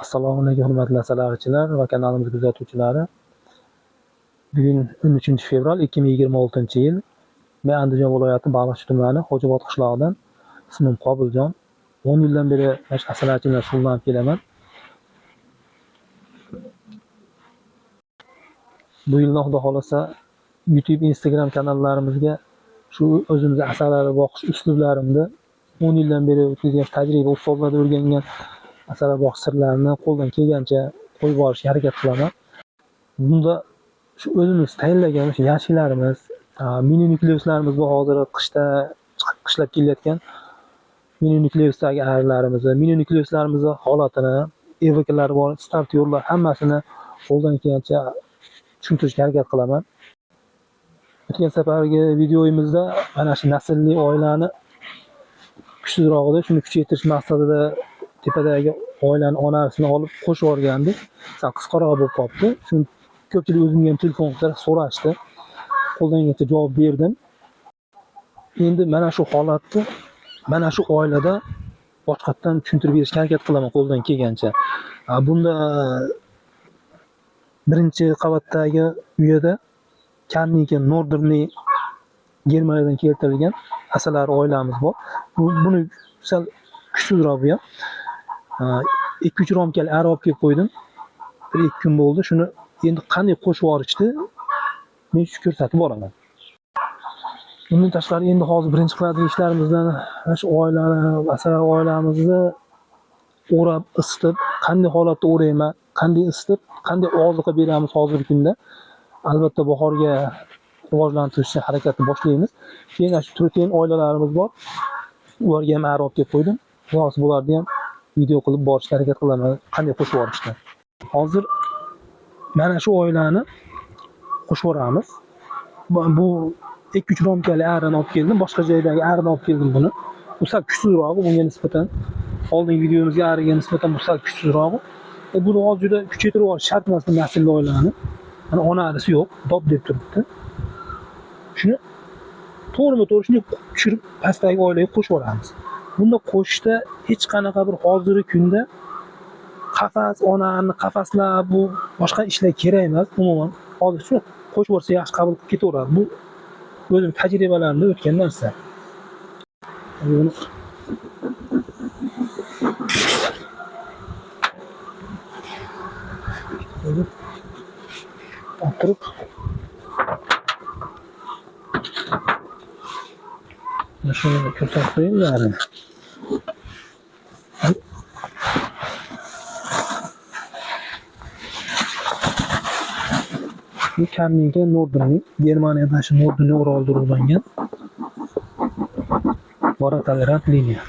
Assalomu alaykum hurmatli asalarichilar va kanalimiz kuzatuvchilari. Bugun 13 fevral 2026-yil. Men Andijon viloyati Baliqchi tumani Xo'jobod qishlog'idan. Ismim Qobiljon. 10 yildan beri mana shu asalarichi bilan shug'ullanib kelaman. Bu yildan Xudo xohlasa YouTube, Instagram kanallarimizga shu o'zimizni asalari boqish uslublarimni 10 yildan beri o'tkazgan tajriba, ustozlardan o'rgangan asalari boqish sirlarini qo'ldan kelgancha qo'yib borishga harakat qilaman. Bunda shu o'zimiz tayinlagan shu yashiklarimiz, mini nukleuslarimiz bor, hozir qishda chiqib qishlab kelayotgan mini nukleusdagi arilarimizni, mini nukleuslarimizni holatini, evoklar bor, startyorlar hammasini qo'ldan kelgancha tushuntirishga harakat qilaman. O'tgan safargi videoyimizda mana shu naslli oilani kuchsizrog'ida shuni kuchaytirish maqsadida tepadagi oilani onasini olib qo'shib yuborgandik. Sal qisqaroq bo'lib qolibdi. Shuni ko'pchilik o'zimga ham telefon qilib so'rashdi. Qo'ldan kelgancha javob berdim. Endi mana shu holatni mana shu oilada boshqatdan tushuntirib berishga harakat qilaman qo'ldan kelgancha. Bunda birinchi qavatdagi uyada Karniki Norderni Germaniyadan keltirilgan asalari oilamiz bor. Buni sal kuchsizroq bu ham. 2-3 romkali ari olib kelib qo'ydim. 1-2 kun bo'ldi. Shuni endi qanday qo'shib yuborishni men shu ko'rsatib boraman. Bundan tashqari endi hozir birinchi qiladigan ishlarimizdan mana shu oilani, asalari oilamizni o'rab isitib, qanday holatda o'rayman, qanday isitib, qanday oziqa beramiz hozirgi kunda. Albatta bahorga rivojlantirishni harakatni boshlaymiz. Keyin ana shu protein oilalarimiz bor. Ularga ham ari olib kelib qo'ydim. Hozir bularni ham video qilib borishga harakat qilaman, qanday qo'shib yuborishni. Hozir mana shu oilani qo'shib yuboramiz. Bu 2-3 romkali arini olib keldim. Boshqa joydagi arini olib keldim buni. Bu sal kuchsizrog'i bunga nisbatan. Oldingi videomizga ariga nisbatan bu sal kuchsizrog'i. Buni hozir juda kuchaytirib yuborish shart emas bu naslli oilani. Mana ona arisi yo'q, dod deb turibdi. Shuni to'g'rima-to'g'ri shunday tushirib pastdagi oilaga qo'shib yuboramiz. Bunda qo'shishda hech qanaqa bir hozirgi kunda qafas, onani qafaslab bu boshqa ishlar kerak emas umuman. Hozir shuni qo'shib yuborsa yaxshi qabul qilib ketaveradi. Bu o'zim tajribalarimda o'tgan narsa. Buni turib mana shuni ko'rsatib qo'yaymi arini. Bu Karninka Nordernlik, Germaniyadan shu Norderni orolida urug'langan Bora tolerant liniya.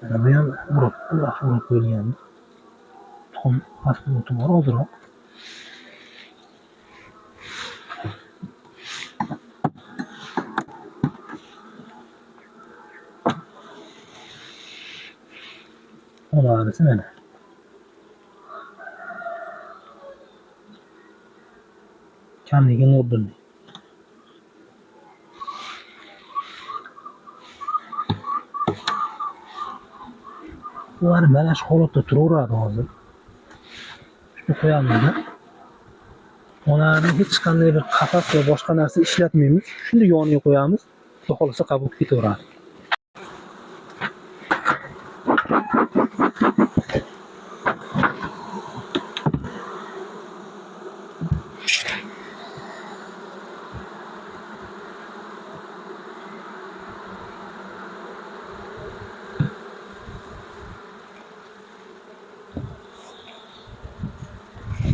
Mana bu ham urib, yaxshi urib qo'yilgan. Tuxum past bor ozroq. Ona arisi mana. Kamligi Norderni. Ular mana shu holatda turaveradi hozir. Shuni qo'yamiz. Onani hech qanday bir qafas va boshqa narsa ishlatmaymiz. Shunday yoniga qo'yamiz. Xudo xohlasa qabul qilib ketaveradi.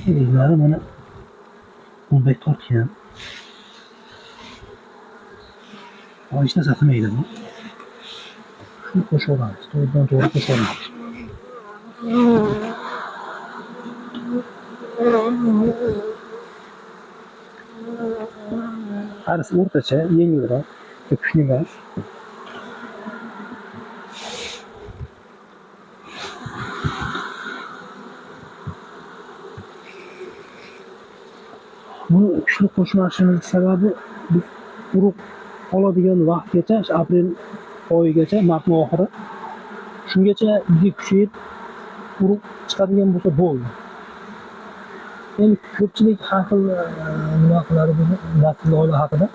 Elleri mana bunday tortgan. Hech narsa qilmaydi bu. Shuni qo'shib olamiz. To'g'ridan to'g'ri qo'shib olamiz. Arisi o'rtacha, yengilroq, kuchli emas. Buni kuchli qo'shmashimiz sababi biz urug' oladigan vaqtgacha, aprel oyigacha, martning oxiri, shungacha bizga kuchayib urug' chiqadigan bo'lsa bo'ldi. Endi ko'pchilik har xil nima qiladi buni naslli oila haqida.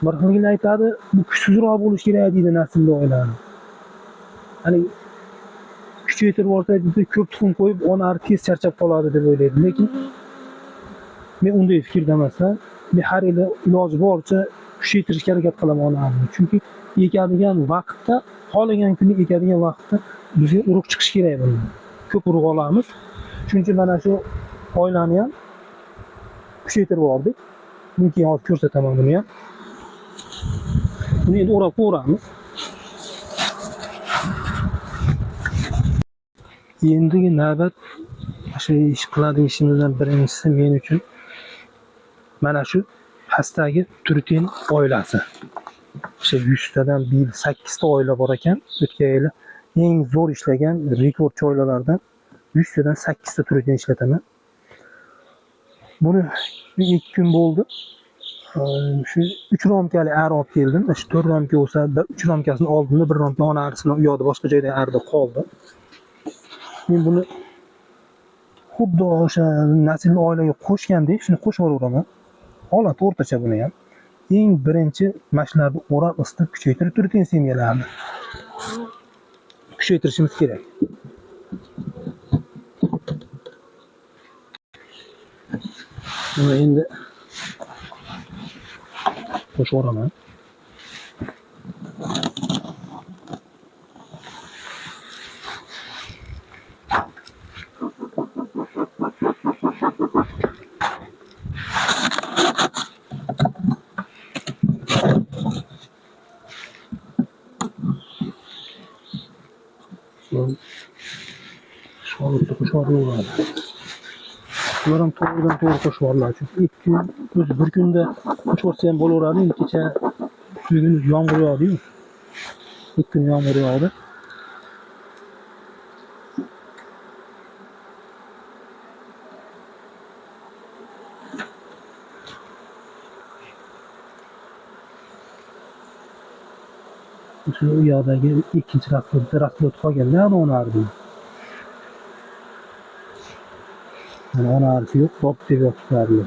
Bir xilgina aytadi, bu kuchsizroq bo'lishi kerak deydi naslli oilani. Hani kuchaytirib yuborsa ko'p tuxum qo'yib, ona ari tez charchab qoladi deb o'ylaydi. Lekin men unday fikrda emasman. Men har yili iloji boricha kuchaytirishga harakat qilaman ona arini. Chunki ekadigan vaqtda, xohlagan kuni ekadigan vaqtda bizga urug' chiqishi kerak bundan. Ko'p urug' olamiz. Shuning uchun mana shu oilani ham kuchaytirib yubordik. Buni keyin hozir ko'rsataman buni ham. Buni endi o'rab qo'yamiz. Endigi navbat shu ish qiladigan ishimizdan birinchisi men uchun mana shu pastdagi Trutin oilasi. O'sha 100 tadan bir yil 8 ta oila bor ekan. O'tgan yili eng zo'r ishlagan rekordchi oilalardan 100 tadan 8 ta Trutin ishlataman. Buni 2 kun bo'ldi. Shu 3 romkali ari olib keldim. Shu 4 romka bo'lsa, 3 romkasini oldimda, 1 romka ona arisini u yoqda boshqa joyda arida qoldi. Men buni xuddi o'sha naslli oilaga qo'shgandek shuni qo'shib yuboraman. Holat o'rtacha buni ham. Eng birinchi mana shularni o'rab isitib kuchaytirib turgan semyalarni kuchaytirishimiz kerak. Buni endi qo'shib yuboraman. Bular ham to'g'ridan to'g'ri qo'shib yuboriladi. Chunki 2 kun, o'zi bir kunda qo'shib yuborsa ham bo'laveradi. Endi kecha bugun yomg'ir yog'di-yu. 2 kun yomg'ir yog'di. Shu u yoqdagi ikkinchi rastlot qolganda onardi. Yani ona arisi yo'q, hop deb yotibdi.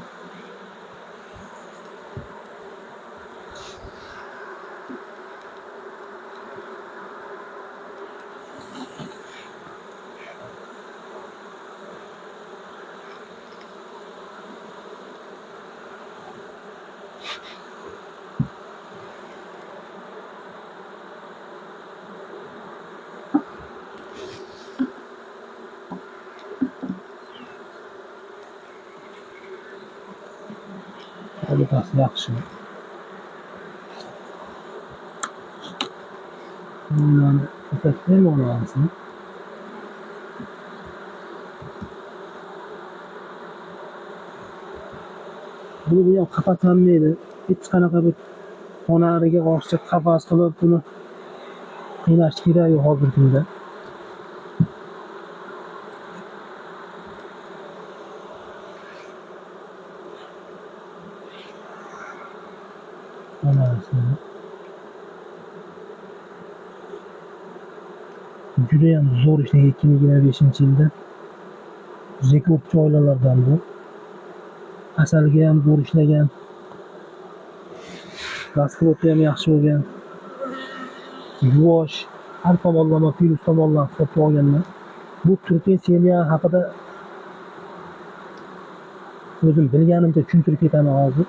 Holatasi yaxshi. Bundan ko'rsatmayman onarisini. Buni ham qafaslanmaydi. Hech qanaqa bir onariga ortiqcha qafas qilib buni qiynash kerak yo'q hozirgi kunda. Judayam zo'r ishlagan 2025-yilda rekordchi oilalardan bu. Asalga ham zo'r ishlagan. Rastloti ham yaxshi bo'lgan. Yuvosh, har tomonlama virus tomondan hisobga olganman. Bu Trutin semya haqida o'zim bilganimcha tushuntirib ketaman hozir.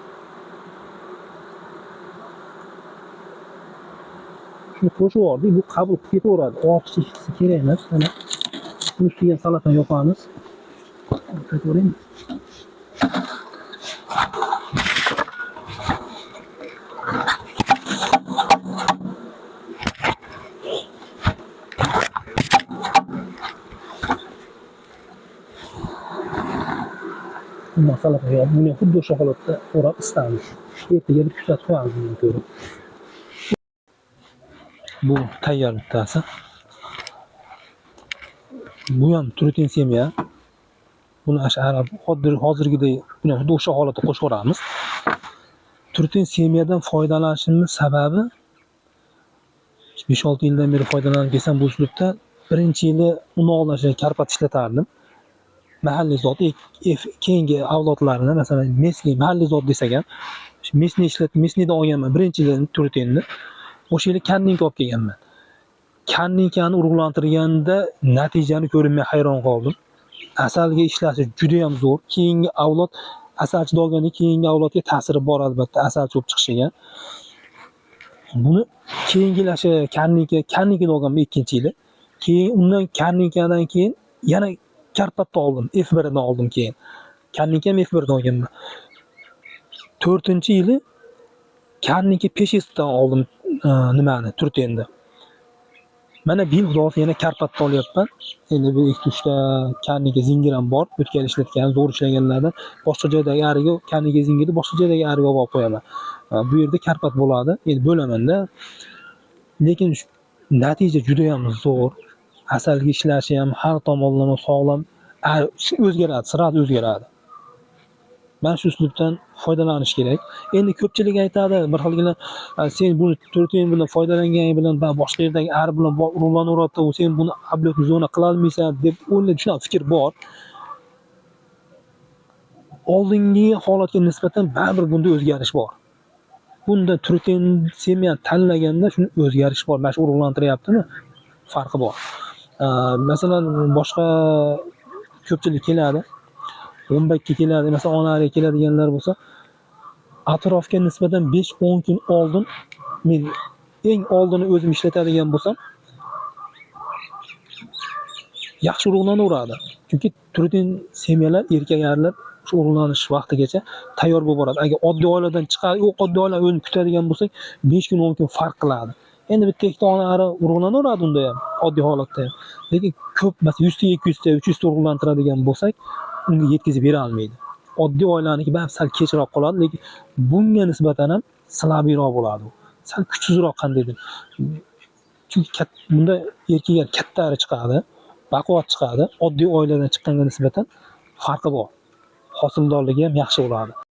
Shuni qo'shib yubordik, bu qabul qilib ketaveradi. Ortiqcha hech narsa kerak emas. Mana buni ustiga salatan yopamiz. Ko'ring. Bundan salatan yopib, buni xuddi o'sha holatda o'rab isitamiz. Ertaga bir kuzatib qo'yamiz buni ko'rib. Bu tayyor bittasi. Bu ham Trutin semya. Buni ana hozirgidek buni xuddi o'sha holatda qo'shib yuboramiz. Truten semiyadan foydalanishimiz sababi 5-6 yildan beri foydalanib kelsam bu uslubda birinchi yili uni oldin Karpat ishlatardim. Mahalliy zot keyingi avlodlarini, masalan, Mesni mahalliy zot desak ham, Mesni ishlatib, Mesnidan olganman birinchi yili Trutenni. O'sha yili Kanninka olib kelganman. Kanninkani urug'lantirganda natijani ko'rib men hayron qoldim. Asalga ishlashi juda ham zo'r. Keyingi avlod asalchida olgandan keyingi avlodga ta'siri bor albatta asalchi bo'lib chiqishiga. Buni keyingi yil o'sha Kanninkani olganman ikkinchi yili. Keyin undan Kanninkadan keyin yana Karpatni oldim. F1 ni oldim keyin. Kanninka ham F1 dan olganman. 4-yili Kanninka P6 dan oldim, nimani, Trutenni. Mana bu yil Xudo xohlasa yana Karpatni olyapman. Endi bir ikkita uchta Kanninka Zinger ham bor. O'tgan yil ishlatgan, zo'r ishlaganlardan boshqa joydagi ariga Kanninka Zingerni boshqa joydagi ariga olib qo'yaman. Bu yerda Karpat bo'ladi. Endi bo'lamanda. Lekin natija juda ham zo'r. Asalga ishlashi ham har tomonlama sog'lom. O'zgaradi, сразу o'zgaradi. Mana shu uslubdan foydalanish kerak. Endi ko'pchilik aytadi, bir xilgina sen buni Truten bilan foydalanganing bilan boshqa yerdagi ari bilan urug'lanaveradi, sen buni облётный zona qilolmaysan deb o'ylaydi. Shunaqa fikr bor. Oldingi holatga nisbatan baribir bunda o'zgarish bor. Bunda Truten semyani tanlaganda shuni o'zgarish bor. Mana shu urug'lantiryaptimi? Farqi bor. Masalan, boshqa ko'pchilik keladi. O'mbakka keladi, masalan, ona ariga keladiganlar bo'lsa, atrofga nisbatan 5-10 kun oldin men eng oldini o'zim ishlatadigan bo'lsam, yaxshi urug'lanaveradi. Chunki Truten semyalar, erkak arilar shu urug'lanish vaqtigacha tayyor bo'lib boradi. Agar oddiy oiladan chiqar, u oddiy oila o'zini kutadigan bo'lsak, 5 kun 10 kun farq qiladi. Endi bitta ikkita ona ari urug'lanaveradi unda ham, oddiy holatda ham. Lekin ko'p, masalan, 100 ta, 200 ta, 300 ta urug'lantiradigan bo'lsak, unga yetkazib bera olmaydi. Oddiy oilaniki baribir sal kechroq qoladi, lekin bunga nisbatan ham слабый roq bo'ladi u. Sal kuchsizroq qandaydir. Chunki bunda erkaklar katta ari chiqadi, baquvvat chiqadi. Oddiy oiladan chiqqanga nisbatan farqi bor. Hosildorligi ham yaxshi bo'ladi.